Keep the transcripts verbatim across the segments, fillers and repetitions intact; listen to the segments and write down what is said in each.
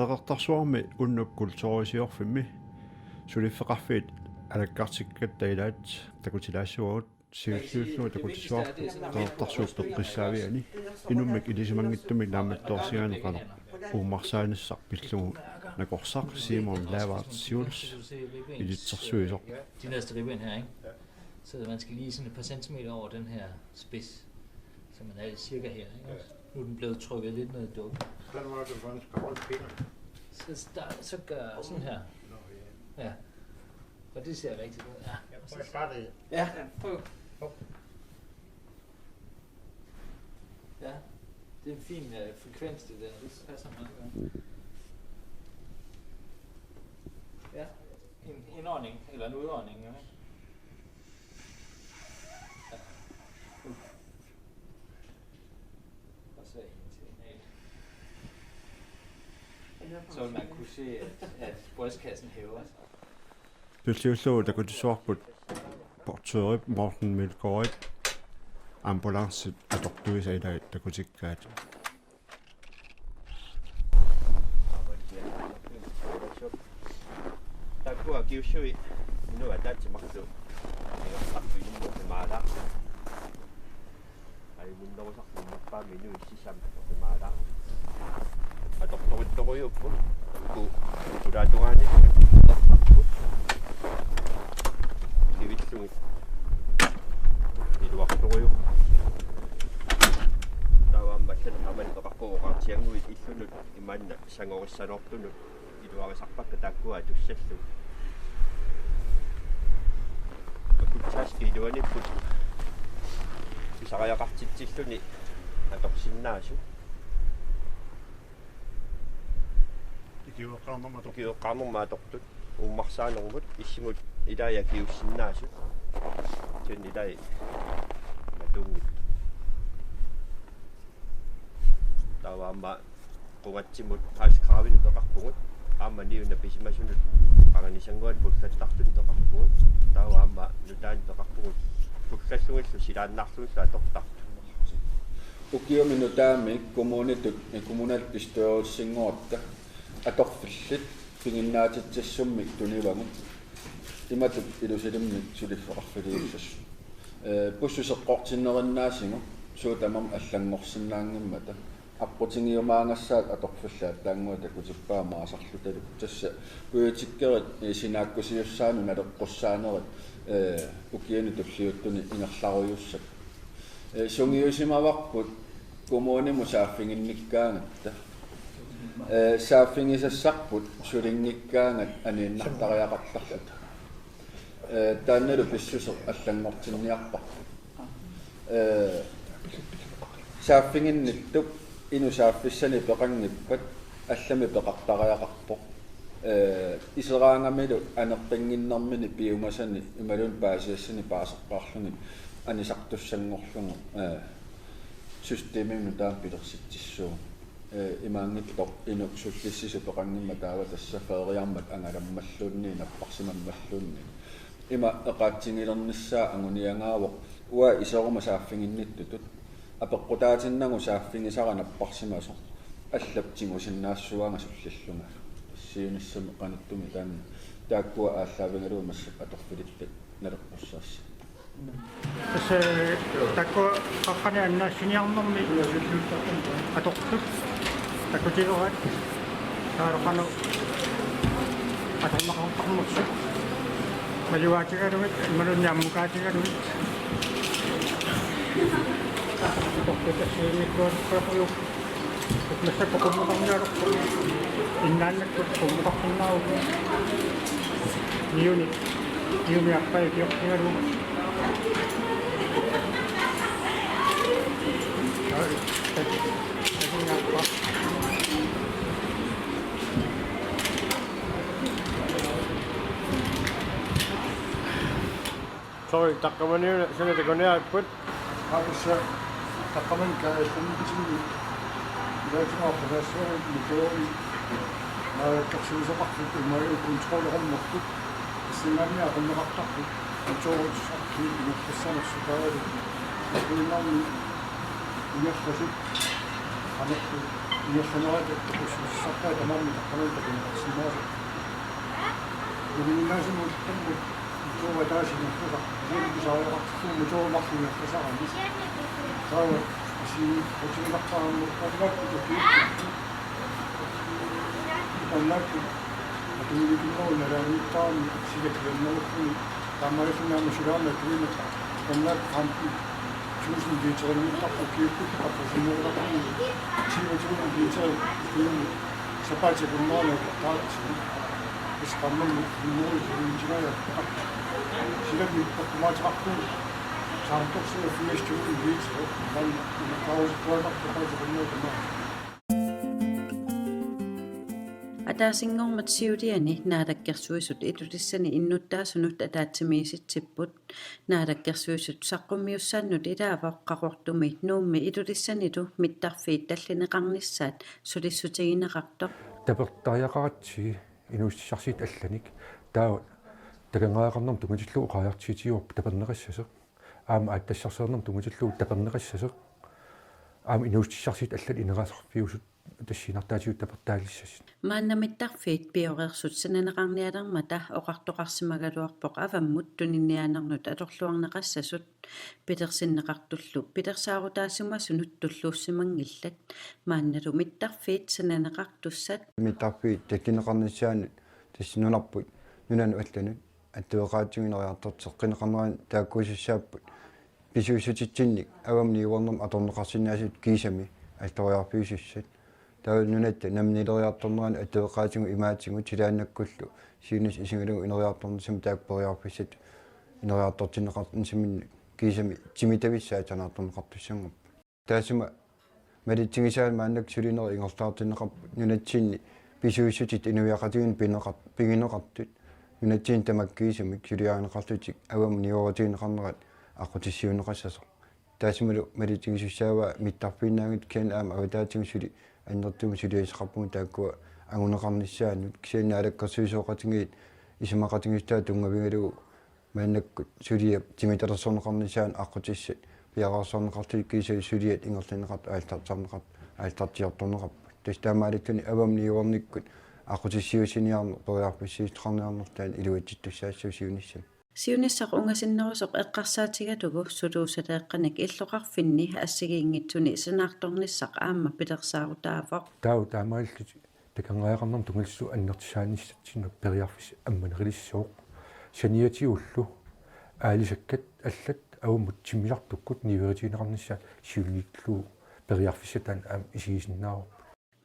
Qeqertarsuarmi unnukkut kulturisiorfimmi suliffeqarfiit alakkartikkatta ilaat takutilaassavagut, siulliullugu takutissuarput Qeqertarsuup peqqissaaviani inummik ilisimanngitsumik naammattoorsigaanut qanoq uummarsaanissaq pillugu nakorsaq Simon Lavard Siuls ilitsersuisoq. De der striber ind her, ikke? Så man skal lige sådan et par centimeter over den her spids, så man er cirka her, ikke? Ja. Nu er den blevet trykket lidt ned i dukken. Den var det, man skal holde pinden. Så, der, så gør jeg sådan her. Nå, ja. Ja. Og det ser rigtigt ud. Ja. Jeg prøver at starte. Ja, prøv. Hop. Ja, det er en fin øh, frekvens, det der. Det passer meget godt. Ja, en indånding, eller en udånding, ikke? Ja. Uh. Og så en til. Så vil man kunne se, at, at brystkassen hæver sig. Tulliullugu takutissuarput portørip Morten Mølgaardip ambulancit atortuisa ilaat takutikkaat. Taakkua akiussui inuit ataatsimoorlutik. Inuit ataatsimoorlutik maala. Ajunngitsorujussuarmik inuit sisamaat maala. Atortoruttorujuupput. Ku ulaatungaani. Kivillugit. Iluartorujuupput. Taava aamma allanut aamma peqarpoq oqartiannguit illunut imaanna sangorissanortunut. Iluarisarpakka taakkua atussallugit. Akutsaaski iluaniipput pisariaqartitsilluni atorsinnaasut. Ikiueqqaarnermut atortut. Ikiueqqaarnermut atortut. Uummarsaanermut issimut ilai akiuussinnaasut. Tun ilai matuunngitsoq. Taava aamma qungatsimut Hans Kravinik peqarpugut. Aamma niuna pisimasunut qanganisannguanut pullattartunik peqarpugut. Taava aamma nutaanik peqarpugut. Pullallugillu silaannarlugillu atortartut. Ukiumi nutaami kommunitut kommunalbestyrelsinngorutta atorfillit piginnaatitsissummik tunivagut. Imatut ilusilimmik suliffeqarfiliussasut. Ee, bussit seqqortinnerinnaasigut suut tamarmik allanngorsinnaanngimmata. Aqqutigiumaagassaat atorfillit aatsaannguaq takutippaa maasarlutalu. Tassa politikerit, ee, sinaakkusiussaanut naleqqussaanerit, ee, ukiuni tulliuttuni ingerlarujussat. Ee, sungiusimavarput kommunimut saaffiginnikkaangatta. Ee, saaffigisassarput sulinngikkaangat aniinnartariaqartarluta. Ee, taannalu pissuseq allanngortinniarparput. Ee, saaffiginnittup inuk saaffissani peqanngippat allamik peqartariaqarpoq. Ee, iseraangamilu aneqqinnginnermini piumasani imaluunniit paasiassani paaseqqaarlugit anisartussanngorlugu, ee, systemimik nutaamik pilersitsissuugut. Ee, imaanngitsoq inuk sullissisut peqanngimmat taava tassa feeriarmat angalammalluunniit napparsimammalluunniit. Ima eqaatsigilernissaa anguniagaavoq uanga iseruma saaffiginnittutut. Apeqqutaatinnagu saaffigisara napparsimasoq. Allap tigusinnaassuanga sullillunga. Siunissami qanittumi taanna. Taakkua aallaavigalugu massakkut atorfilittak naleqqussaassaagut. Tassa taakku qaqqani annaassiniarnermi atortut takutilerat taava qanoq atorneqartarnersut malugaatigalugit imaluunniit ammukaatigalugit atortut assigiinngitsuaqqaarput. Massakkut qummukarnialerput. Innaannakkut qummukarsinnaavugut. Niuni, niuni arpai ikiortigalugu. Sorry, taqqamaniuna suna takuniarput. Aa, tassa taqqamani kaajallannikkut ilaatigut arpalaassuarnik nutaamik naalakkersuisoqartut imaluunniit kontrollerummertut. Tassanngaanniit aqunneqartarput. Nutaarutisartut ingerlassanersut taavalu. Takuinnarni ingerlasut. Anertu. Ingerlanerata takussutissaarpaa tamarmik taqqaluun takuneqarsinnaasoq. Numinnaasumut tammut tuuva taasinerluga. Ilupisariaqartillugu tuuva marlungerlasarami. Taava asii otiginarpaarmu qannaakku tukiikku. Qannaakku atuilikinnerup nalaaniittaarami silakiannerulluni. Taamaalilluni aamma sulaarnaq tuineq qannaakku femten tusind literinniittarpoq ukiukkut appusinnerulerluni tyve tusind liter ukiumut sapaatip akunnerani utertaratsigu. Isqarnermut hundrede tusindinngajappaa. Silamik toqqumaateqarpugut saartorsuaq firs tusind liter taanna utertarusupparaartoqarpoq tamaat. Ataasinngormat siuliani Naalakkersuisut Ilulissani innuttaasunut ataatsimiisitsipput. Naalakkersuisut saqqummiussaannut ilaavoq Qaqortumi Nuummi Ilulissanilu mittarfiit tallineqarnissaat sulissutigineqartoq. Tapertariaqaratsigu inuussutissarsiutit allanik, taava takanngariaqarnermut tunngatillugu oqariartuutigaarput taperneqassasoq. Aamma aatsitassarsiornermut tunngatillugu taperneqassasoq. Aamma inuussutissarsiutit allat ineriartorfiusut tassiinnartaatigut tapertaalissasut. Maanna mittarfiit pioreersut sananeqarnialermata oqartoqarsimagaluarpoq avammut tuniniaanernut atorluarneqassasut, pilersinneqartullu pilersaarutaasimasunut tulluussimanngillat. Maannalu mittarfiit sananeqartussat. Mittarfiit tallineqarnissaannut tassa nunarput nunanut allanut attaveqaatigut ineriartorteqqineqarneranut taakkuusussaapput. Pisuussutitsinnik avammut niuernermut atorneqarsinnaasut kiisami alloriarfiusussat. Taava nunatta namminiileriartornerani attaveqaatigut imaatigut silaannakkullu siunissaq isigalugu ineriartornissamut taakku periarfissat ineriartortinneqarnissaminnik kiisami timitavissaat sanaartorneqartussanngorput. Taassuma malitsigisaanik maannakkut sulineq ingerlaartinneqarpoq nunatsinni pisuussutit inuiaqatigiinnut pineqar-, pigineqartut. Nunatsinni tamakkiisumik suliarineqarlutik avammut niuerutigineqarnerat aqqutissiuunneqassasoq. Taassumalu malitsigisussaavaa mittarfiinnaanngitsoq kisianni aamma avataatigut suli annertuumik suliassaqarpugut taakkua anguneqarnissaannut, kisianni naalakkersuisooqatigiit isumaqatigiissutaat tunngavigalugu maannakkut suliap timitalersorneqarnissaanut aqqutissat piareersarneqartut kiisalu suliat ingerlanneqartut aallartarneqart-, aallartiortorneqarput. Tassa taamaalilluni avammut niuernikkut aqqutissiuussiniarneq periarfissiissaqarniarnerlu taanna iluatsittussaassaaq siunissami. Siunissaq ungasinnerusoq eqqarsaatigalugu suluusaleeqqanik illoqarfinni assigiinngitsuni sanaartornissaq aamma pilersaarutaavoq. Taava taamaalillutik takanngariaqarnermut tunngatillugu annertusaanissatsinnut periarfissaq ammaneqalissooq. Saniatigullu aalisakkat allat avammut timmisartukkut niuerutigineqarnissaat siunniullugu periarfissaq taanna aamma isigisinnaavoq.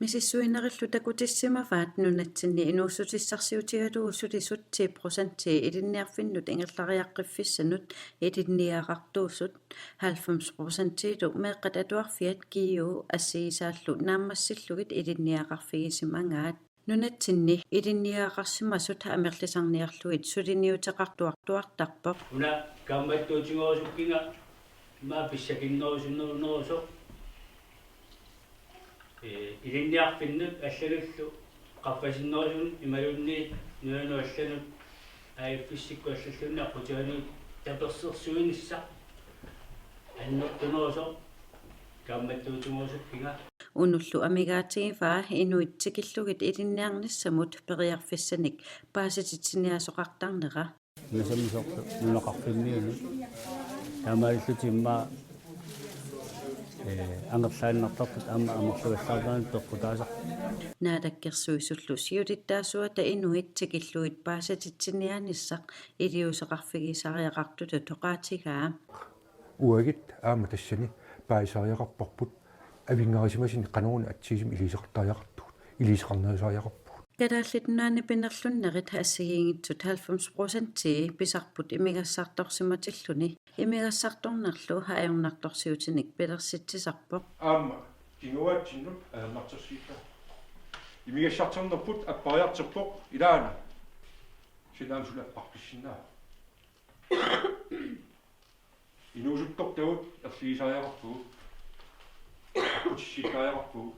Misissuinerillu takutissimavaat nunatsinni inuussutissarsiutigalugu sulisut ti procenti ilinniarfinnut ingerlariaqqiffissanut ilinniagaqartuusut, halvfems procentilu meeqqat atuarfiat G U assigisaallu naammassillugit ilinniagaqarfigisimagaat. Nunatsinni ilinniagaqarsimasut amerlisarniarlugit suliniuteqartuartuartarpoq. Una kaammattuutigerusukkiga immaqa pissakinnerusunnerunerusoq, ee, ilinniarfinnut allanullu qaffasinnerusunut imaluunniit nunanut allanut A F S-ikkut allalluunniit aqqutigalugu tapersersuinissaq annertunerusoq kaammattuutigerusukkiga. Unullu amigaatigivaa inuit tikillugit ilinniarnissamut periarfissanik paasititsiniaasoqartarnera. Nasamisortu nunaqarfimmiuni taamaalillutik immaqa, ee, angerlaannartartut aamma amerlagallarneranut peqqutaasarput. Naalakkersuisullu siulittaasuata inuit tikillugit paasititsiniaanissaq iliuuseqarfigisariaqartutut oqaatigaa. Uagut aamma tassani paasisariaqarparput avinngarusimasunik qanoruna atsigisumik iliuuseqartariaqartugut, iliuuseqarnerusariaqarpugut. Kalaallit Nunaanni pinerlunnerit assigiinngitsut halvfems procentii pisarput imigassartorsimatilluni. Imigassartornerlu ajornartorsiutinik pilersitsisarpoq. Aamma kinguaatsinnut ajornartorsiutaa. Imigassartornerput appariartorpoq ilaana. Sinaamsulappaqqissinnaa. Inuusuttortagut erligisariaqarpugut. Aqqutissiuuttariaqarpugut.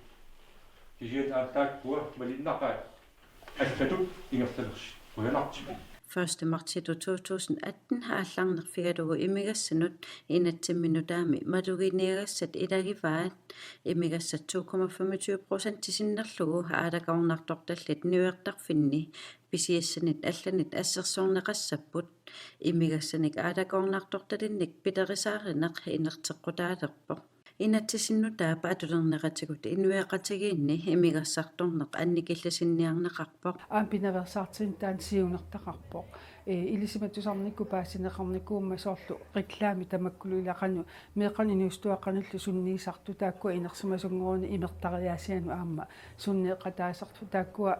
Kisianni aamma taakkua malinnaqaat allatut ingerlanersut. Qujanartumik. Første marts to tusind atten aallarnerfigalugu imigassanut inatsimmi nutaami maluginiagassat ilagivaat. Imigassat to komma femogtyve procent sinnerlugu aalakoornartortallit niuertarfinni pisiassanit allanit assersorneqassapput. Imigassanik aalakoornartortalinnik pilerisaarineq inerteqqutaalerpoq. Inatsisinnutaa paatulerneratigut inuiaqatigiinni imigassartorneq annikillisinniarneqarpoq. Aamma pinaveersaartitsineq taanna siunertaqarpoq. Ee, ilisimatusarnikkut paasineqarnikuummat soorlu reklami tamakkulu ilaqanu meeqqanut inuusuttuaqqanullu sunniisartut taakkua inersimasunngoruni imertariaasianut aamma sunneeqataasartut taakkua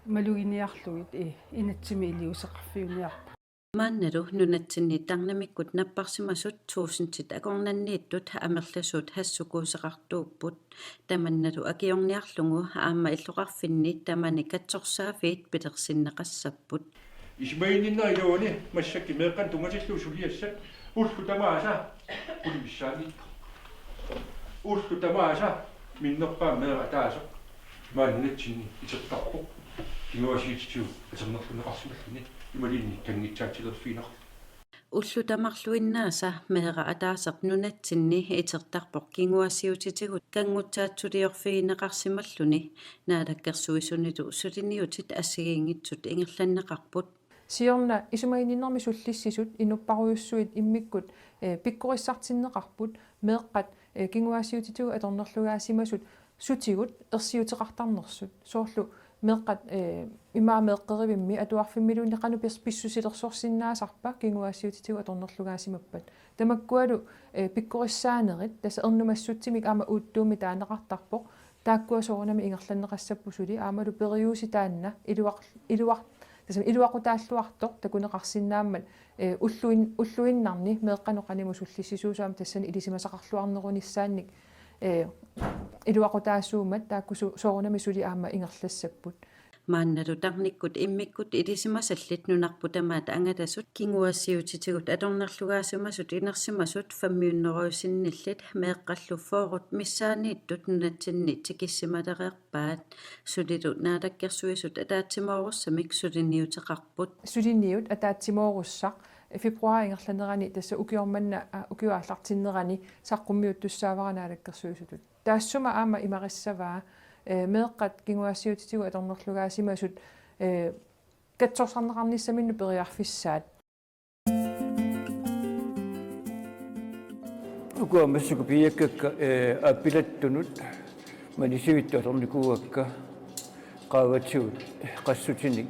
maluginiarlugit, ee, inatsimmi iliuuseqarfiuniarput. Maannalu nunatsinni tarnimikkut napparsimasut tuusintit akornanniittut amerlasuut hassukuuseqartuupput. Tamannalu akiorniarlugu aamma illoqarfinni tamani katsorsaaffiit pilersinneqassapput. Isumaginninnerit iluani massakkut meeqqanut tunngatillugu suliassat ullut tamaasa qulit missaanniittut. Ullut tamaasa minnerpaamik meeraq ataaseq maani nunatsinni itertarpoq kinguaassiuutitigut atornerlunneqarsimalluni imaluunniit kanngitsaatsilerfigineqarluni. Ullut tamarluinnaasa meeraq ataaseq nunatsinni itertarpoq kinguaassiuutitigut kanngutsaatsuliorfigineqarsimalluni Naalakkersuisunilu suliniutit assigiinngitsut ingerlanneqarput. Siorna isumaginninnermi sullissisut inupparujussuit immikkut, eh, pikkorissartinneqarput meeqqat, eh, kinguaassiuutitigut atornerlugaasimasut sutigut ersiuteqartarnersut. Soorlu meeqqat, eh, imaa meeqqerivimmi atuarfimmiluunniit qanoq pis-, pissusilersorsinnaasarpa kinguaassiuutitigut atornerlugaasimappat. Tamakkualu, eh, pikkorissaanerit, tassa ernumassutsimik aamma uuttuummi taaneqartarpoq. Taakkua soorunami ingerlanneqassapput suli aammalu periuseq taanna iluaq-, iluaq-, tassami iluaqutaalluartoq takuneqarsinnaammat, eh, ulluin-, ulluinnarni meeqqanut qanimut sullissisuusoq aamma tassani ilisimasaqarluarnerunissaannik, eh, iluaqutaasuummat taakku su-, soorunami suli aamma ingerlassapput. Maannalu tarnikkut immikkut ilisimasallit nunarput tamaat angalasut kinguaassiuutitigut atornerlugaasimasut inersimasut fem hundrede sinnillit meeqqallu fyrret missaanniittut nunatsinni tikissimareerpaat. Sulilu Naalakkersuisut ataatsimoorussamik suliniuteqarput. Suliniut ataatsimoorussaq februar ingerlanerani tassa ukioq manna, a, ukioq aallartinnerani saqqummiuttussaavara Naalakkersuisutut. Taassuma aamma imarissavaa, eh, meeqqat kinguaassiuutitigut atornerlugaasimasut, eh, katsorsarneqarnissaminnut periarfissaat. Ukua massakkut piiakkakka, eh, aappilattunut manisivittut atornikuuakka qaavatigut qassutinik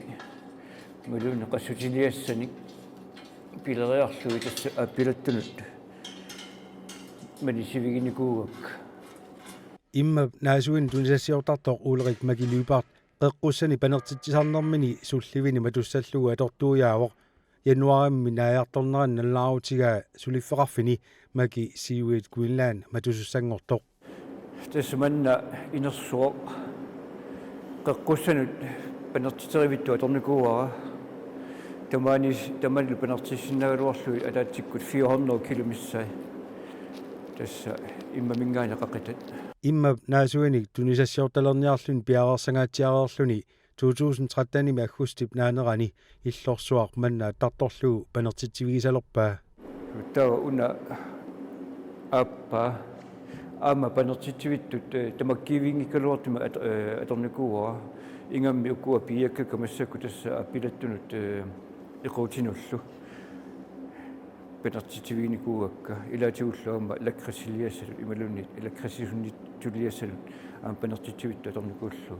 imaluunniit qassutiliassanik pileriarlugit tassa aappilattunut manisiviginikuuakka. Immap naasuinik tunisassiortartoq Ulrik Maki Lyberth qeqqussanik panertitsisarnermini sullivini matussallugu atortuiaavoq. Januaarimi naajartornerani nalunaarutigaa suliffeqarfini Maki Seaweed Greenland matusussanngortoq. Tassa manna inersuaq qeqqussanut panertitserivittut atornikuuara. Tamaani, tamaanilu panertissinnaagaluarlugit ataatsikkut fire hundrede kilo missaat. Tassa immaminngaanniit qaqitat. Immap naasuinik tunisassiortalerniarluni piareersangaatsiareerluni to tusind tretten-imi aggustip naanerani illorsuaq manna attartorlugu panertitsivigisalerpaa. Taava una aappaa aamma panertitsivittut, eh, tamakkiivinngikkaluartumik at-, eh, atornikuuara. Ingammik ukua piiakkakka massakkut tassa aappilattunut, eh, equutinullu panertitsiviginikuuakka. Ilaatigullu aamma lakridsiliassanut imaluunniit lakridsisunnitsuliassanut aamma panertitsivittut atornikuullugu.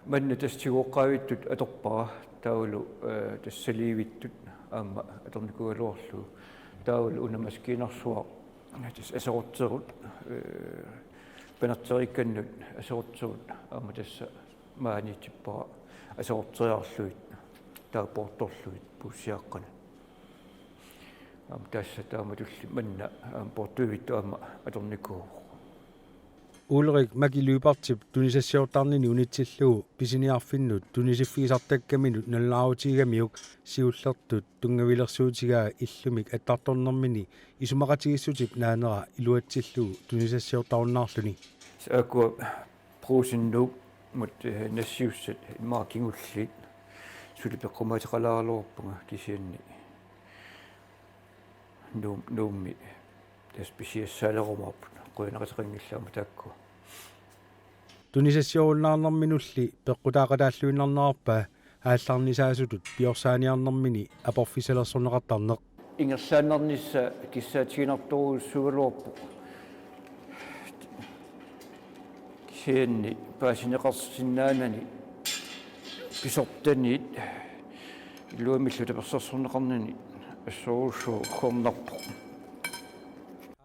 Manna tassa tigooqqaavittut atorpara taavalu, eh, tassa saliivittut aamma atornikuugaluarlugu. Taavalu una maskiinarsuaq tassa aserorterut, eh, panerteriikkannut aserorterut aamma tassa maaniitippara aserorteriarlugit taava poortorlugit puussiaqqanut. Aamma tassa taamatulli manna aamma poortuivittut aamma atornikuuvoq. Ulrik Maki Lyberthip tunisassiortarnini unitsillugu pisiniarfinnut tunisiffigisartakkaminut nalunaarutigigamiuk siullertut tunngavilersuutigaa illumik attartornermini isumaqatigiissutip naanera iluatsillugu tunisassiortarunnaarluni. Taakkua Brugsennuup mut, eh, nassiussat immaqa kingulliit. Suli peqqumaateqalaaraluarpunga kisianni Nuum-, Nuummi tassa pisiassaalerumaarput. Qujanaqateqanngillat aamma taakku. Tunisassiorunnaarnerminulli peqqutaaqataalluinnarnerarpaa aallarnisaasutut piorsaaniarnermini aporfissalersorneqartarneq. Ingerlaannarnissaq kissaatiginartorujussuugaluarpoq. Kisianni paasineqarsinnaanani pisortaniit iluamillu tapersersorneqarnani assorujussuaq uggornarpoq.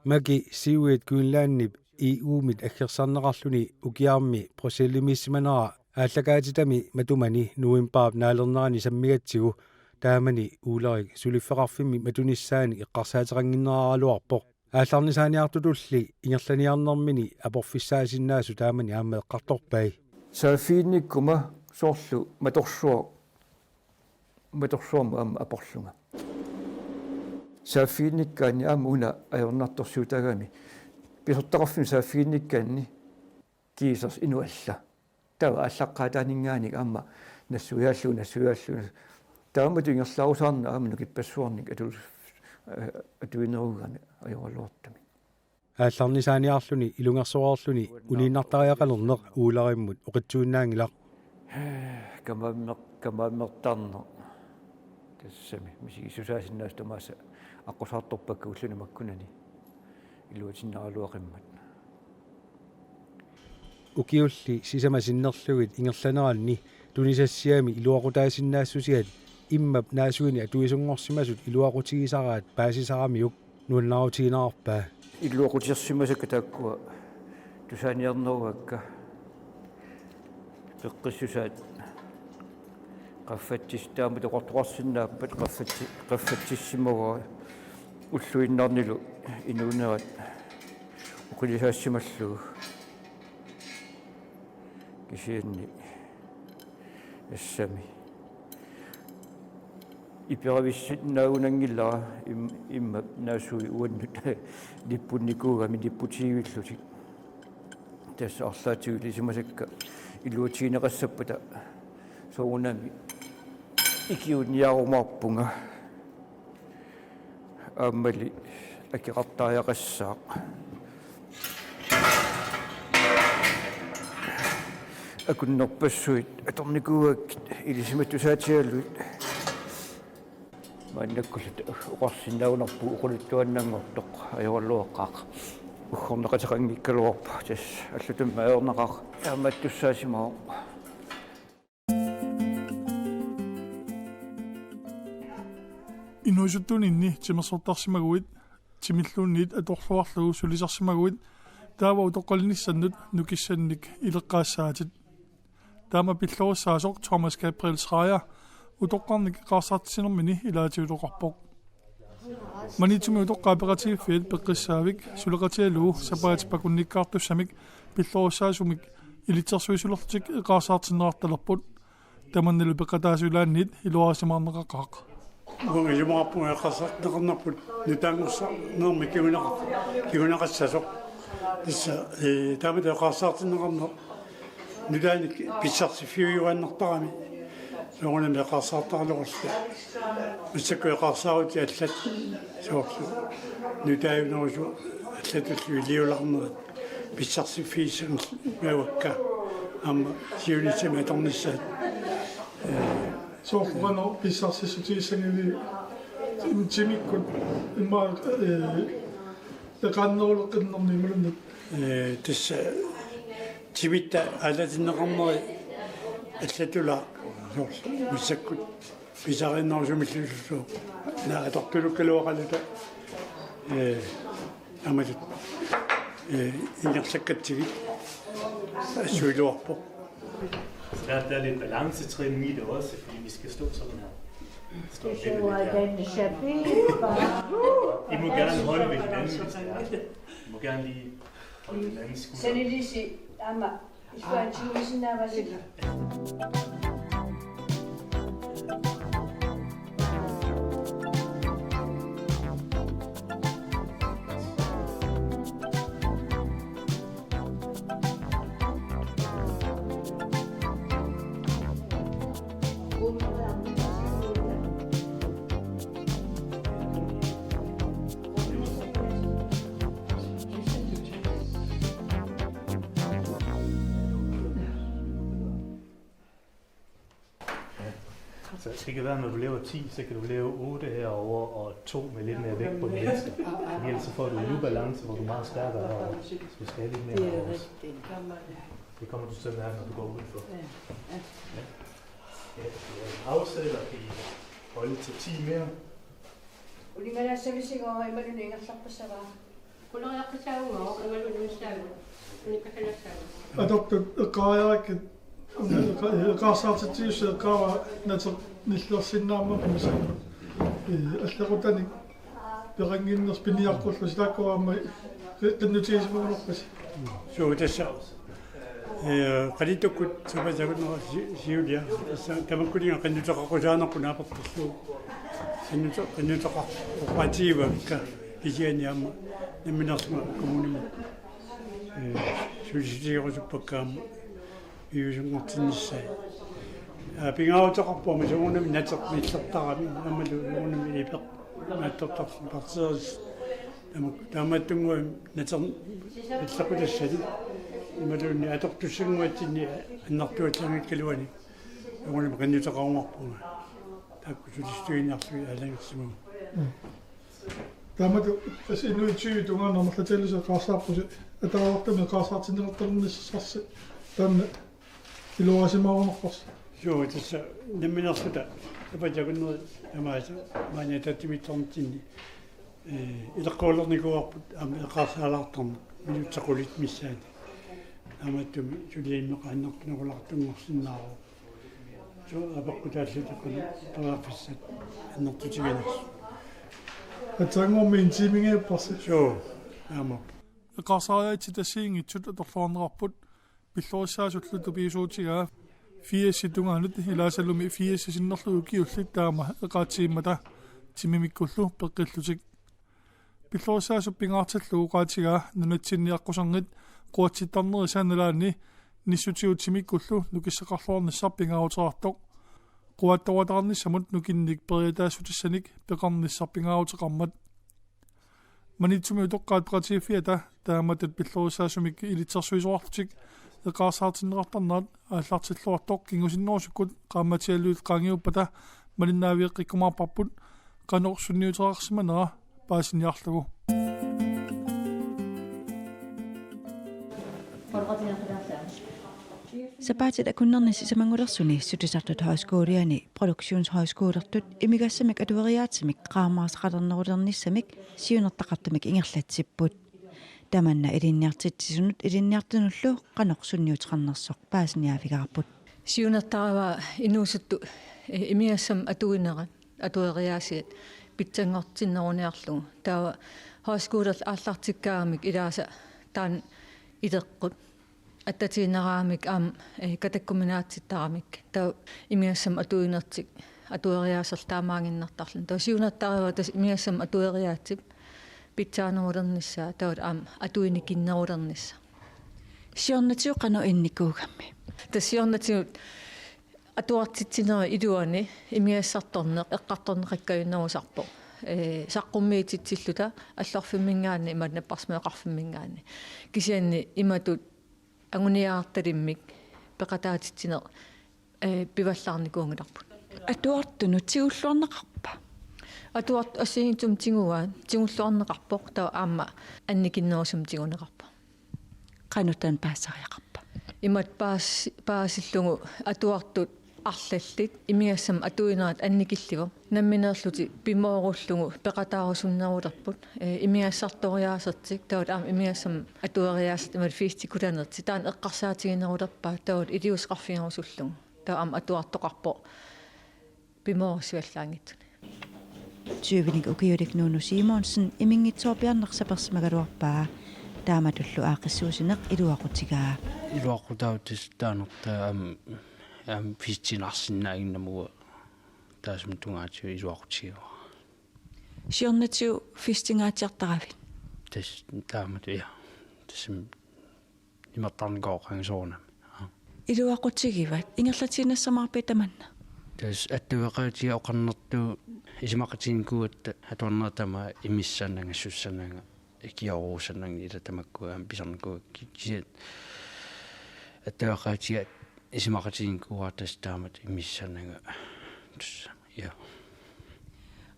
Maki Siuit Greenlandip E U-mit aggersarneqarluni ukiarmi Bruxellesimiissimanera aallakaatitami matumani novembarip naalernerani sammigatsigu taamani Ulrik suliffeqarfimmi matunissaani eqqarsaateqannginneraraluarpoq. Aallarnisaaniartutulli ingerlaniarnermini aporfissaasinnaasut taamani aamma eqqartorpai. Saaffiginnikkuma soorlu matorsuaq, matorsuarmut aamma aporlunga. Saaffiginnikkaanni aamma una ajornartorsiutagami. Pisortaqarfimmik saaffiginnikkaanni kiisers inualla. Taava aallaqqaataaninngaanniit aamma nassuiaallugu, nassuiaallugu. Taamatut ingerlaarusaarneq aamma nukippassuarnik atu-, eh, atuinerugami ajoraluartumik. Aallarnisaaniarluni ilungersoreerluni uniinnartariaqalerneq Ulrimut oqitsuinnaanngilaq. Kamaammer-, kamaammertarneq. Tassami misigissusaasinnaasut tamaasa aqqusaartorpakka ulluni makkunani iluatinnaraluaqimmat. Ukiulli sisamat sinnerlugit ingerlaneranni tunisassiami iluaqutaasinnaassusiat immap naasuini atuisunngorsimasut iluaqutigisaraat paasisaramiuk nuannaarutiginerarpaa. Iluaqutisimasakka taakkua tusaaniarnerugaakka peqqissusaat qaffatsis-, taamatut oqartoqarsinnaappat qaffatsi-, qaffatsissimavaa ulluinnarnilu inuunerat oqilisaassimallugu. Kisianni tassami iperavissinnaagunanngilara im-, immap naasui uannut nippunnikuugami nipputigivillutik. Tassa arlaatigut ilisimasakka iluatigineqassappata soorunami ikiuiniarumaarpunga. Aammali akeqartariaqassaaq. Akunnerpassuit atornikuugakkit ilisimattusaatigalugit. Maannakkullu oqarsinnaagunarpugut oqaluttuaannanngortoq ajoraluaqaaq. Uggorneqateqanngikkaluarpoq, tassa allatut ajornaqaaq. Taamaattussaasimavoq. Inuusuttuuninni timersortarsimaguit, timilluunniit atorluarlugu sulisarsimaguit, taava utoqqalinissannut nukissannik ileqqaassaatit. Taama pillorissaasoq Thomas Gabriel Schreier utoqqarnik eqqarsartitsinermini ilaatigut oqarpoq. Maniitsumi utoqqaat peqatigiiffiat peqqissaavik suleqatigalugu sapaatip akunnikkaartussamik pillorissaasumik ilitsersuisulerlutik eqqarsartinneqartalerput. Tamannalu peqataasulaanniit iluarisimaarneqaqaaq. Uanga ilumoorpunga eqqarsartinneqarnerput nutaanngorsaarnermik kinguneqar-, kinguneqassasoq. Tassa, ee, taamatut eqqarsartinneqarneq nutaanik pissarsiffiujuaannartarami. Soorunami eqqarsaartaraluarluta. Massakkut eqqarsaarutit allat soorlu nutaajunerusut allatullu iliulaarnerit pissarsiffigissanngillat, imaluunniit aamma siunissami atornissaat. Ee, soorlu qanoq pissarsissutigissanngillat timikkut immaqa, ee, eqaanneruleqqinnermi imaluunniit? Ee, tassa timitta aalatinneqarneri allatulaaq soorlu massakkut pisariinnerusumilluullutik. Naa atortulukkaluaqaluta, ee, aammalu, ee, ingerlakkatsigit assuiluarpoq. Der, der er lidt balancetræning i det også, fordi vi skal stå sådan her. Stå lidt her. I må gerne holde ved hinanden, hvis det er. I må gerne lige holde hinandens skuldre. Sådan lige sige, aamma, istuantiuisinnaavasi. Så det kan være, når du laver ti, så kan du lave otte herover og to med lidt mere vægt på den venstre. Fordi ellers så får du en ubalance, hvor du er meget stærkere herovre. Så du skal have lidt mere herovre. Det kommer du til at mærke, når du går udenfor. Ja. Ja, du er en afsætter, kan I holde til ti mere. Ulingalassavisigoo imaluunniit ingerlaqqissavaa. Qulariaqqissaagua imaluunniit ussaagut. Unikkasalassaagua. Atortut eqqaariarakkit eqqaarsaartitsisussat eqqaavaa naternilersinnaammata misa. Ee, allaqutanik peqannginnersi piniaqqullusi taakkua aamma qi-, qinnutigisimagunarpasi. Suu tassa. Ee, qanittukkut sapaatip akunnerani si-, siulia. Tassa tamakkuninnga qinnuteqaqqusaanarpoq naapertorlugu. Qinnute-, qinnuteqar-, oqaatiivakka kisianni aamma nammineerlunga kommunimut. Ee, sulisutigerusuppakka aamma piviusunngortinnissaat. Aa, pingaaruteqarpoq aamma soorunami naternilertarami aammalu soorunami ipeq naattortarfik partiiris. Taama-, taamaattunnguamik naterni-, naleqqutassani. Imaluunniit atortussanguatsinni annertuallaanngikkaluani. Soorunami qinnuteqarunarpunga. Taakku sulisutigiinnarlugit aalajangersimavugut. Mm. Taamatut tassa inuit tyve tungaanut amerlatigalugit eqqaarsaarpusi, ataavartumik eqqaarsaartinneqartalernissaasi taanna iluarisimaarunarparsi. Suu, tassa nammineerluta sapaatip akunneri tamaasa maani ataatsimiittornitsinni, ee, ileqquulernikuuarput aamma eqqaarsaalaartarneq minutsit qulit missaanni. Taamaattumik suliaq immaqa annertunerulaartunngorsinnaavoq. Suu, apeqqutaalluta qanoq periarfissat annertutiginersut. Aatsaannguamik en timinngipparsi. Suu, aamma. Eqqarsaaritsi tassiinngitsut atorluarnerarput pillorissaasullu tupiusuutigaa firsit tungaanut ilaasalumi firsit sinnerlugit ukiullit taama eqaatsiimmata timimikkullu peqqillutik. Pillorissaasup pingaartillugu oqaatigaa nunatsinni aqquserngit quatsittarnerisa nalaanni nissutigut timikkullu nukissaqarluarnissaq pingaaruteqartoq. Quattoqataarnissamut nukinnik periataassutissanik peqarnissaq pingaaruteqarmat. Maniitsumi utoqqaat peqatigiiffiata taamatut pillorissaasumik ilitsersuisoqarlutik eqqaarsaartinneqartarnerat aallartilluartoq kingusinnerusukkut qaammatialuit qaangiuppata malinnaavigeqqikkumaarparput qanoq sunniuteqarsimanera paasiniarlugu. Sapaatit akunnerni sisamanngulersuni sutisartut højskoliani produktionshøjskolertut imigassamik atueriaatsimik qaammarsaqalernerulernissamik siunertaqartumik ingerlatsipput. Tamanna ilinniartitsisunut ilinniartunullu qanoq sunniuteqarnersoq paasiniaavigaarput. Siunertarivaa inuusuttut, eh, imigassamik atuinerat atueriaasiat pitsanngortinneruniarlugu. Taava højskolertut aallartikkaagamik ilaasa taanna ileqqut. Attatiinnaraamik aamma, eh, katakkuminaatsittaramik. Taava imigassamik atuinertik atueriaaserlu taamaaginnartarluni. Taava siunertarivaa tassa imigassamik atueriaatsip pitsaanerulernissaa, taava aamma atuinikinnerulernissaa. Siornatigut qanoq innikuugammi? Tassa siornatigut atuartitsinerup iluani imigassartorneq eqqartorneqakkajunnerusarpoq. Ee, saqqummiititsilluta allorfimminngaanniit imaluunniit napparsimmaveqarfimminngaanniit. Kisianni imatut anguniagaqartalimmik peqataatitsineq, ee, pivallaarnikuunngilarput. Atuartunut tigulluarneqarpa? Atuartut assigiinngitsumik tiguaat, tigulluarneqarpoq, taava aamma annikinnerusumik tiguneqarpoq. Qanoq taanna paasisariaqarpa? Imatut paas-, paasillugu atuartut arlallit imigassamik atuinerat annikillivoq. Nammineerlutik pimoorullugu peqataarusunnerulerput. Ee, imigassartoriaasertik, taava aamma imigassamik atueriaasertik imaluunniit festit kulanertik. Taanna eqqarsaatiginerulerpaat, taava iliuuseqarfigerusullugu. Taava aamma atuartoqarpoq pimoorussivallaanngitsuni. Tyvenik ukiulik Nuunu Simonsen iminngitsoorpiarneq sapersimagaluarpaa, taamatullu aaqqissuussineq iluaqutigaa. Iluaqutaavoq tassa taaneqartaa aamma, aamma festinarsinnaaginnarmata taassuma tungaatigut iluaqutigivara. Siornatigut festingaatsiartaravit? Tassa taamatut, ja. Tassami imertarnikuuvoq qanga soorunami. Aa. Iluaqutigivat, ingerlatiinnassamaarpit tamanna? Tassa attaveqaatiga oqarnertut isumaqatiginikuugatta atuarnerat tamaat imissananga, sussananga, ikiorussananga, ila tamakkua aamma pisarnikuugakkit. Kisianni attaveqaatiga isumaqatiginikuuara tassa taamatut imissananga. Tassa, ja.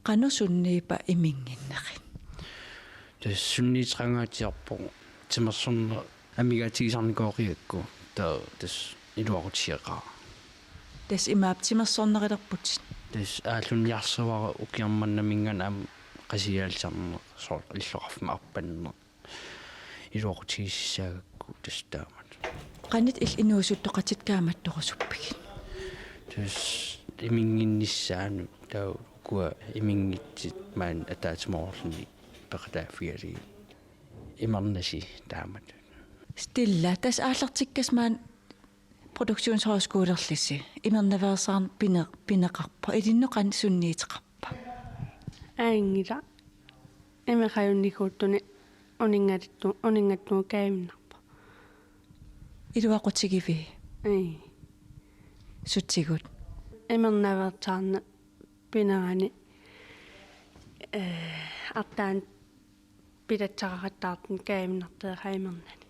Qanoq sunniippa iminnginnerit? Tassa sunniuteqangaatsiarpoq timersorneq amigaatigisarnikuuvoq, taava tassa iluaqutigeqaara. Tassa imaappoq timersornerilerputit? Tassa aallunniarsarivara ukiormannaminngaanniit aamma Qasigiannguaq soorlu illoqarfimmi arpanneq. Iluaqutigisassaagakku tassa taamatut. Qanoq illit inuusuttoqatitit kaammattorusuppigit? Tassa iminnginnissaannut, taava ukua iminngitsut maani ataatsimoorluni peqataaffigalugit. Imernasi taamatut. Stella, tassa aallartikkasi maani Produktionshøjskolerlusi imernaveersaarneq pine-, pineqarpoq, ilinnut qanoq sunniuteqarpa? Aanngila. Imeq ajunnikuulluni uninngattu-, uninngattunut kaavinnarpoq. Iluaqutigivii? Ii. Sutigut? Imernaveersaarneq pinerani, ee, arlaannik pilatsaqaqattaartuni kaavinnartoq imernani.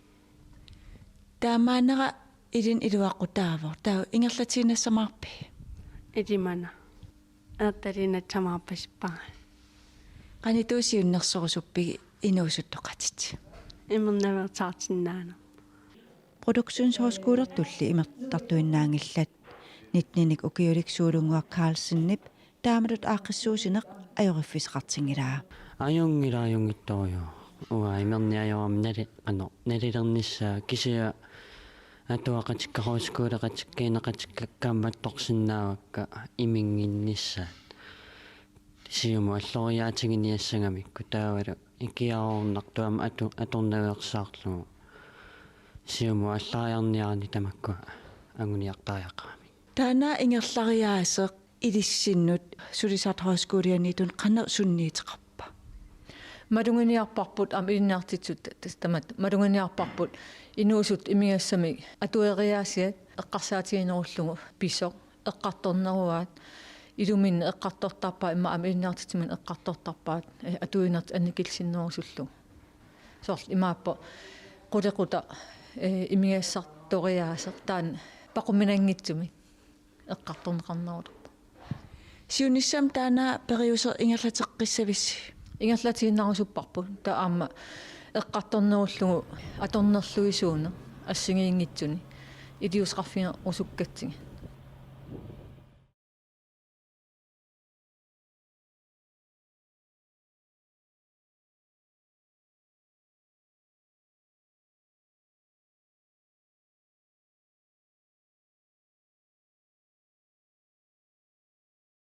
Taamaannera ilinnut iluaqutaavoq. Taava ingerlatiinnassamaarpigit? Ilimana. Ertaliinnassamaarpasippara. Qanoq ittuusut siunnersorusuppigit inuusuttoqatitit? Imernaveersaartinnaaneq. Produktionshøjskolertulli imertartuinnaanngillat. Nitteninik ukiulik Suulunnguaq Carlsenip taamatut aaqqissuussineq ajoriffissaqartinngilaa. Ajunngilaq, ajunngitsorujuk. Uanga imerneq ajorama nali-, qanoq, nalilernissaa, kisianni atuaqatikka, højskoleqatikka, ineqatikka kaammattorsinnaavakka iminnginnissaat. Siumut alloriaatiginiassagamikku, taavalu ikiaroornartoq aamma atu-, atornaveersaarlugu. Siumut allariarniarani tamakkua anguniartariaqaramik. Taanna ingerlariaaseq ilissinnut Sulisartut Højskolianiittut qanoq sunniuteqarpa? Maluginiarparput aamma ilinniartitsisut, tassa tamatta, maluginiarparput inuusuttut imigassamik atueriaasiat eqqarsaatiginerullugu pisoq, eqqartorneruaat, iluminni eqqartortarpaat, immaqa aamma ilinniartitsisumik eqqartortarpaat, ee, atuinertik annikillisinnerusullugu. Soorlu imaappoq qulequtaq, ee, imigassartoriaaseq taanna paquminanngitsumik eqqartorneqarnerulerpoq. Siunissami taanna periuseq ingerlateqqissavissi? Ingerlatiinnarusupparput, taava aamma eqqartornerullugu atornerlugisuuneq assigiinngitsuni iliuuseqarfigerusukkatsigit.